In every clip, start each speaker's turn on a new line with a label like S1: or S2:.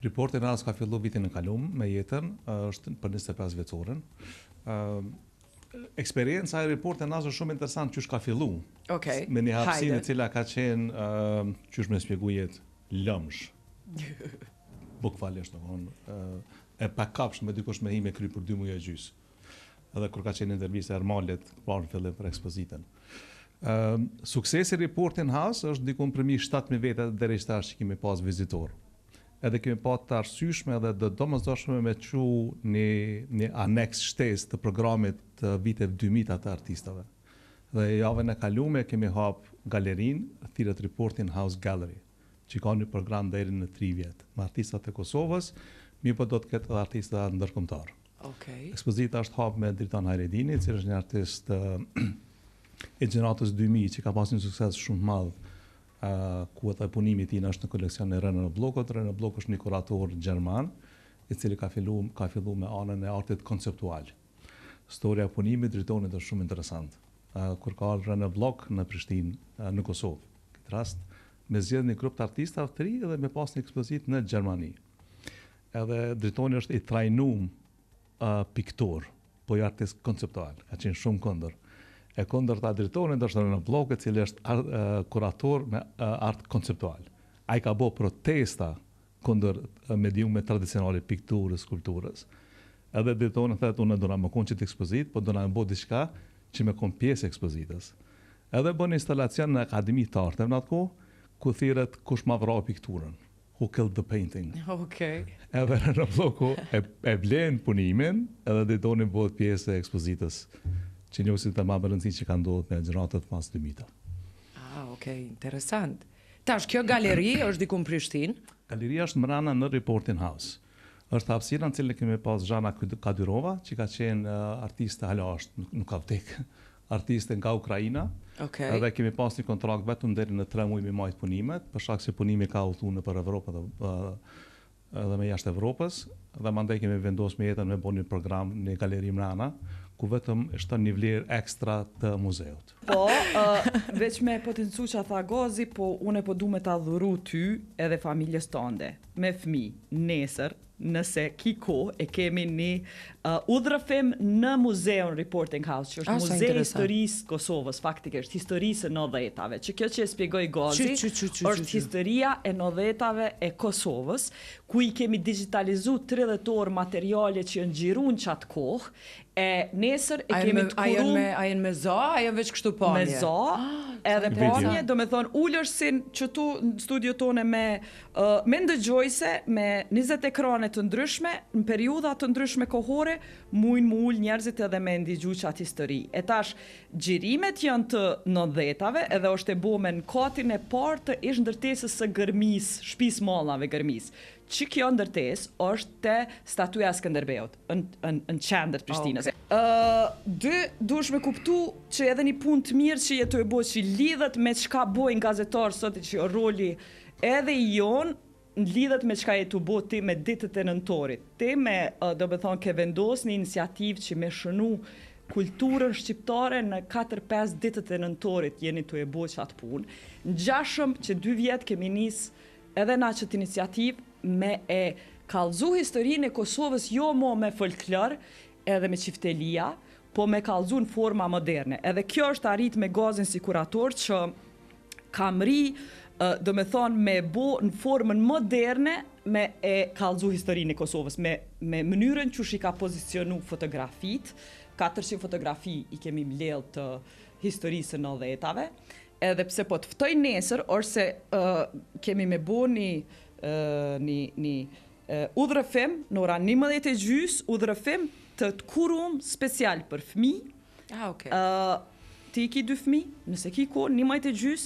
S1: Reporting House ka fillu vitin e kalum me jetën, është për 25 vjetorin. Eksperienca e Reporting House është shumë interesant qysh ka fillu.
S2: Okej.
S1: Me një hapësinë e cila ka qenë, qysh me spjegu jetë, lëmsh. Bukvalisht, domethënë, e pakapshme dikush me hi me kry për 2 muaj e gjysë. Edhe kur ka qenë intervista e Ermalit, parë në fillim për ekspozitën. Suksesi Reporting House është dikun përmi 7000 veta deri tash që kemi pas vizitor. Edhe kemi pa të arsyeshme edhe të domosdoshme me çu një një aneks shtesë të programit të viteve 2000 të artistëve. Dhe javën e kalume kemi hap galerinë, thirret Reporting House Gallery, që ka një program deri në 3 vjet me artistat e Kosovës, mirë po do të ketë edhe artista ndërkombëtar.
S2: Okej.
S1: Ekspozita është hap me Driton Hajredini, i cili është një artist i gjeneratës 2000 që ka pas një sukses shumë të madh, uh, ku edhe punimi i tij është në koleksionin e René Blockut. René Block është një kurator gjerman, i cili ka fillu ka fillu me anën e artit konceptual. Storia e punimit Dritonit është shumë interesant. Uh, kur ka ardhur René Block në Prishtinë, uh, në Kosovë, këtë rast, me zgjedh një grup të artistave të ri dhe me pas një ekspozitë në Gjermani. Edhe Dritoni është i trajnum uh, piktor, po jo artist konceptual, ka qenë shumë kundër. E kundërta e Dritonit është René Block, i cili është art, uh, kurator me uh, art konceptual. Ai ka bo protesta kundër mediume tradicionale pikturës, skulpturës. Edhe Dritoni thotë unë dona me konë qët ekspozit, po dona me bo diçka që me konë pjesë e ekspozitës. Edhe bën instalacion në Akademi të Arteve në atë kohë, ku thirret kush ma vrau pikturën. Who killed the painting?
S2: Okej.
S1: Edhe René Blocku e, e blen punimin, edhe Dritoni bëhet pjesë e ekspozitës, që një si tema me rëndësi që ka ndodhur me gjeneratat mas 2000-ta.
S2: Ah, okej, interesant. Tash, kjo galeri është diku në Prishtinë?
S1: Galeria është mrena në Reporting House. Është hapësira në cilën kemi pas Zhana Kadyrova, që ka qenë uh, artiste hala është, nuk, nuk ka vdek, artiste nga Ukraina.
S2: Okej.
S1: Edhe kemi pas një kontrakt vetëm deri në 3 muaj me majt punimet, për shkak se punimi ka udhëtuar nëpër Evropë dhe uh, edhe me jashtë Evropës, dhe mandej kemi vendosur me jetën me bo një program në galeri mrena, ku vetëm shton një vlerë ekstra të muzeut.
S3: Po, uh, veç me potencu që tha Gazi, po une po du me ta dhuru ty edhe familjes tande, me fmi, nesër, nëse ki kohë, e kemi një uh, udhërrëfim në muzeun Reporting House, që është
S2: Ah, sa
S3: muzei i
S2: interesant.
S3: historisë Kosovës, faktikisht, historisë së 90-tave, që kjo që e shpjegoi Gazi,
S2: Qy, qy, qy, qy,
S3: është
S2: qy, qy.
S3: historia e 90-tave e Kosovës, ku i kemi digitalizu 30 orë materiale që janë xhiru në qatë kohë, e nesër e
S2: A janë
S3: kemi
S2: me,
S3: të
S2: a janë
S3: kurum
S2: me, a janë me za, a janë veç kështu pamje?
S3: me za, edhe
S1: Video.
S3: pamje, do me thonë, ulesh si që tu në studio tone me, uh, me ndëgjojse, me 20 ekrane të ndryshme, në periudha të ndryshme kohore, mujnë mu ul njerëzit edhe me ndigju qatë histori. E tash, xhirimet janë të 90-tave, edhe është e bome në katin e parë të ish ndërtesës së Gërmisë, shtëpisë mallnave Gërmisë. Që kjo ndërtesë është te statuja e Skënderbeut, në, në, në qendër të Prishtinës.
S2: Okej.
S3: Ë, dy, duhesh me kuptu që edhe një punë të mirë që je tu e bo që lidhet me çka bojnë gazetarë sot që o roli edhe i jon lidhet me çka je tu bo ti me ditët e nëntorit. Ti me, ë, do me thonë, ke vendos një iniciativë që me shënu kulturën shqiptare në 4-5 ditët e nëntorit jeni tu e bo që atë punë. Ngjashëm që dy vjet kemi nis edhe na qëtë iniciativë me e kallzu historinë e Kosovës jo mo me folklor edhe me çiftelia, po me kallzu në forma moderne. Edhe kjo është arrit me Gazin si kurator që ka mri, ë, do me thonë, me bo në formën moderne me e kallzu historinë e Kosovës, me, me mënyrën që i ka pozicionu fotografit, 400 fotografi i kemi mbledh të historisë së 90-tave, edhe pse po të ftoj nesër, ose uh, kemi me bo një, uh, një, një uh, udhërrëfim në ora 11 e gjys, udhërrëfim të të kurum special për fëmijë,
S2: Ah, okej.
S3: Ë, ti i ki dy fëmijë, nëse ki kohë, 11 e gjys,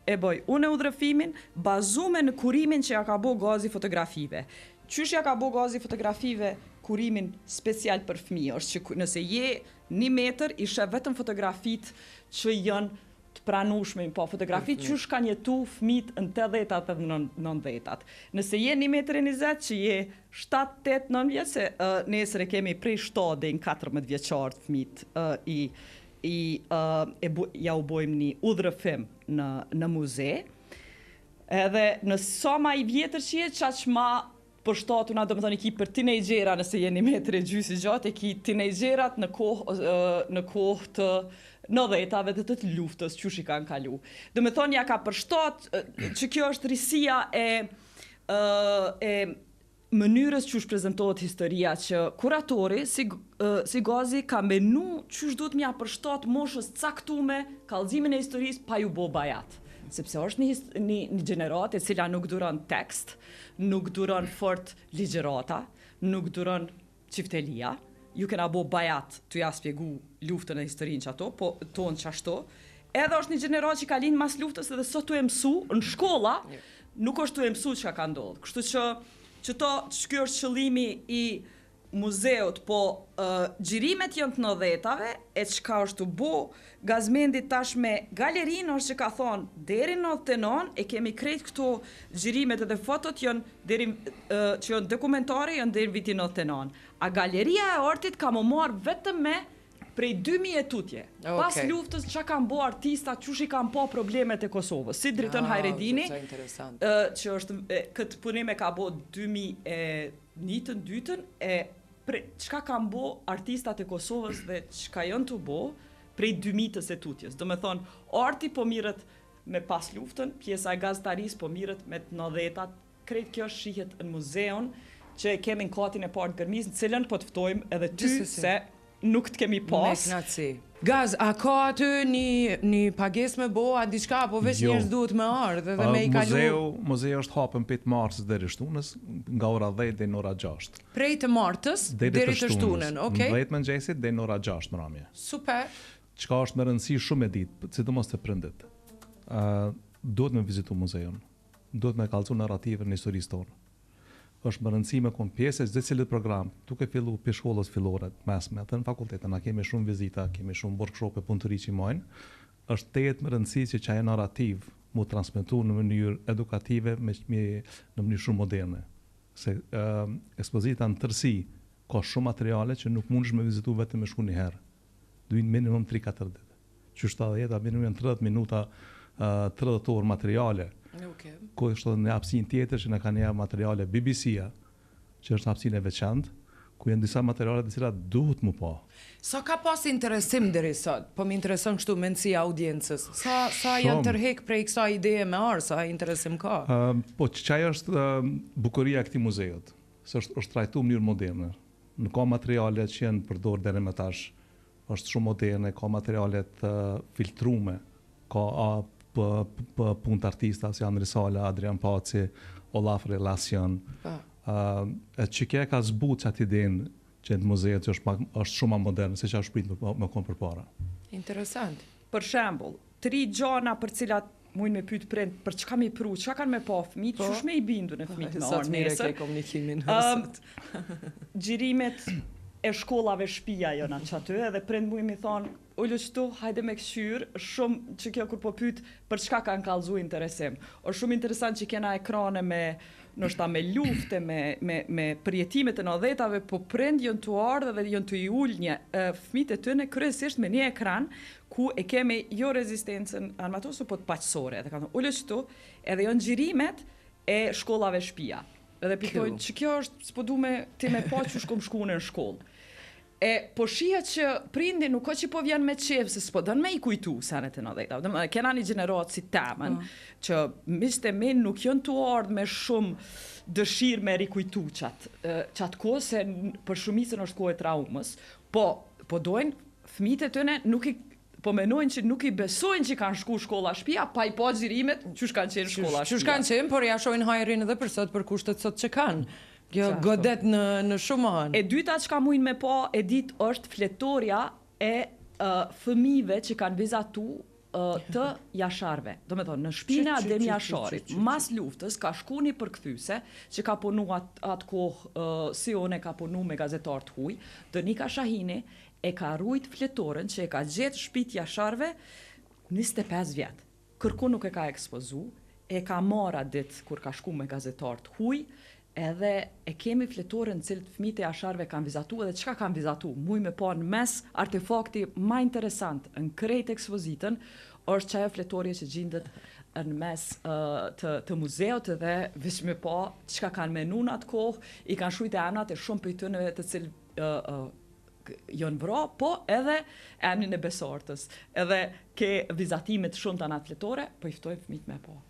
S3: e bëj unë udhërrëfimin, bazume në kurimin që ja ka bo Gazi fotografive. Qysh ja ka bo Gazi fotografive kurimin special për fëmijë? Është që ku- nëse je një metër, i sheh vetëm fotografitë që janë të pranueshme, po fotografitë qysh kanë jetu fëmijët në 80-tat dhe në 90-tat. Nëse je 1 metër e 20 që je 7, 8, 9 vjeç, se uh, nesër e kemi prej 7 deri në 14 vjeçar të fëmijët uh, i i uh, e bu, ja u bojmë një udhërrëfim në në muze. Edhe në sa ma i vjetër që je, qaq ma përshtatuna, domethënë i ki për tinejxhera nëse je një metër e gjysë i gjatë, e ki tinejxherat në kohë në kohë të nëdhetave dhe të të luftës qysh i kanë kalu. Domethënë ja ka përshtat që kjo është risia e e mënyrës qysh prezentohet historia që kuratori si si Gazi ka menu qysh duhet m'ja përshtat moshës caktume kallëzimin e historisë pa ju bo bajat. Sepse është një, një, një gjeneratë e cila nuk duron tekst, nuk duron fort ligjërata, nuk duron çiftelia, ju kena bo bajat tu ja spjegu luftën e historinë qato, po tonë qashtu, edhe është një gjeneratë që ka lind mas luftës edhe sot tu e mësu në shkolla, nuk është tu e mësu çka ka ndodhë. Kështu që, që to, që kjo është qëllimi i muzeut, po uh, xhirimet janë të nëdhetave, e çka është tu bo Gazmendi tash me galerinë është që ka thonë deri në 99 e kemi krejt këto xhirimet edhe fotot janë deri uh, që janë dokumentare janë deri në vitin 99. A galeria e artit ka më marrë vetëm me prej 2000 e tutje. Okay. Pas luftës çka kanë bo artista, qysh i kanë pa problemet e Kosovës. Si Driton ah, Hajredini, uh, që është e, këtë punim e ka bo 2001-ën, dytën, e pre, çka kanë bo artistat e Kosovës dhe çka janë tu bo prej 2000-ës e tutjes. Do me thonë, arti po mirret me pas luftën, pjesa e gazetarisë po mirret me të 90-tat, krejt kjo shihet në muzeun që e kemi në katin e parë të Gërmisë, në cilën po të ftojmë edhe ty Gjithsesi. se nuk të kemi pas.
S2: Me knaqësi. Gaz, a ka aty një, një pagesë me bo, a diçka, apo veç Jo. njerëz duhet me ardhë dhe me i kalu
S1: Muzeu, muzeu është hapën prej të martës deri shtunës, nga ora 10 deri në ora 6.
S2: prej të martës deri të shtunën, okej?
S1: Në 10 mëngjesit deri në ora 6 mramje.
S2: Super.
S1: Çka është me rëndësi shumë e ditë, sidomos te prindit. Ë duhet me vizitu muzeun. Duhet me kallzu narrativën e historisë tonë. Është me rëndësi me kon pjesë e secilit program, duke fillu prej shkollës fillore, të mesme, edhe në fakultete, na kemi shumë vizita, kemi shumë workshope, punëtori që i majnë. Është tejet me rëndësi që qajo narrativë mu transmetu në mënyrë edukative me, me në mënyrë shumë moderne. Se uh, ekspozita në tërësi ka shumë materiale që nuk mundesh me vizitu vetëm me shku një herë. Duhen minimum 3-4 ditë. Që 70 minimum janë 30 minuta, uh, 30 orë materiale.
S2: Okej.
S1: Ku është edhe në hapësinë tjetër që na kanë jap materiale BBC-a, që është hapësinë e veçantë, ku janë disa materiale të cilat duhet mu pa.
S2: Sa ka pas interesim deri sot? Po më intereson kështu mendësia e audiencës. Sa sa janë tërhek prej kësaj ideje me ardh, sa interesim ka?
S1: Uh, po që qajo është uh, bukuria e këtij muzeut, se është, është trajtu në mënyrë moderne. Nuk ka materiale që janë përdorur deri më tash. Është shumë moderne, ka materiale të filtrume, ka a, p, p, punë të artista si Andri Sala, Adrian Paci, Olaf Relacion.
S2: Po.
S1: Uh, e që kjo e ka zbut që atë idenë që në muzeet që është, pak, është shumë ma modern se që është prit me, me konë përpara.
S2: Interesant.
S3: Për shembull, tri gjana për cilat mujnë me pyet prind për çka me i pru, çka kanë me pa fëmijët,
S2: Po.
S3: qysh me i bindu në fëmijët me
S2: Sa të
S3: ardhë
S2: mirë e
S3: nesër.
S2: ke komunikimin.
S3: Ëm,
S2: sot.
S3: Xhirimet e shkollave shtëpia janë atë aty edhe prind mujnë mi thonë ulu qëtu, hajde me këqyr, shumë që kjo kur po pyet për çka kanë kallzu interesim. Është shumë interesant që kena ekrane me ndoshta me lufte, me me me përjetimet e 90-tave, po prind janë tu ardhë dhe janë tu i ul një e, fëmijët e tyre kryesisht me një ekran ku e kemi jo rezistencën armatosur, po të paqësore. Edhe kanë thënë, ulu qëtu, edhe janë xhirimet e shkollave shtëpia. Edhe pitojnë që kjo është, s'po du me ti me pa qysh kom shku në shkollë. E po shihet që prindi nuk o që po vjen me qef se s'po don me i kujtu senet e 90-tave. Domethënë kena një gjeneratë si temën
S2: Po.
S3: që miqtë e mi nuk janë tu ardhë me shumë dëshirë me rikujtu qat, e, qat kohë se n- për shumicën është kohë e traumës. Po po dojnë fëmijët e tyne nuk i po menojnë që nuk i besojnë që kanë shku shkolla shtëpia pa i pa xhirimet qysh kanë qenë shkolla
S2: Qysh kanë qenë, por ja shohin hajrin edhe për sot për kushtet sot që kanë. Kjo
S3: Qartë.
S2: godet në në shumë anë.
S3: E dyta që ka mujnë me pa, e ditë është fletorja e uh, fëmijëve që kanë vizatu uh, të Jasharve. Do me thonë, në shtëpinë e
S2: Qy, qy,
S3: Adem
S2: qy, qy,
S3: Jasharit,
S2: qy, qy, qy.
S3: mas luftës, ka shku një përkthyse që ka punu atë at kohë, uh, si unë e ka punu me gazetar të huj, Donika Shahini e ka rujt fletoren që e ka gjetë shtëpitë Jasharve 25 vjet. Kërku nuk e ka ekspozu, e ka marrë atë ditë kur ka shku me gazetar të huj, edhe e kemi fletoren në cilët fëmijët e Jasharve kanë vizatu edhe çka kanë vizatu, muj me pa në mes artefakti ma interesant në krejt ekspozitën është që ajo fletorje që gjindet në mes të muzeut dhe veç me pa çka kanë menu në atë kohë, i kanë shkrujt emrat e shumë prej tyneve të cilë janë vra, po edhe emrin e Besartës. Edhe ke vizatime të shumta në atë fletore, po i ftojmë fëmijët me pa.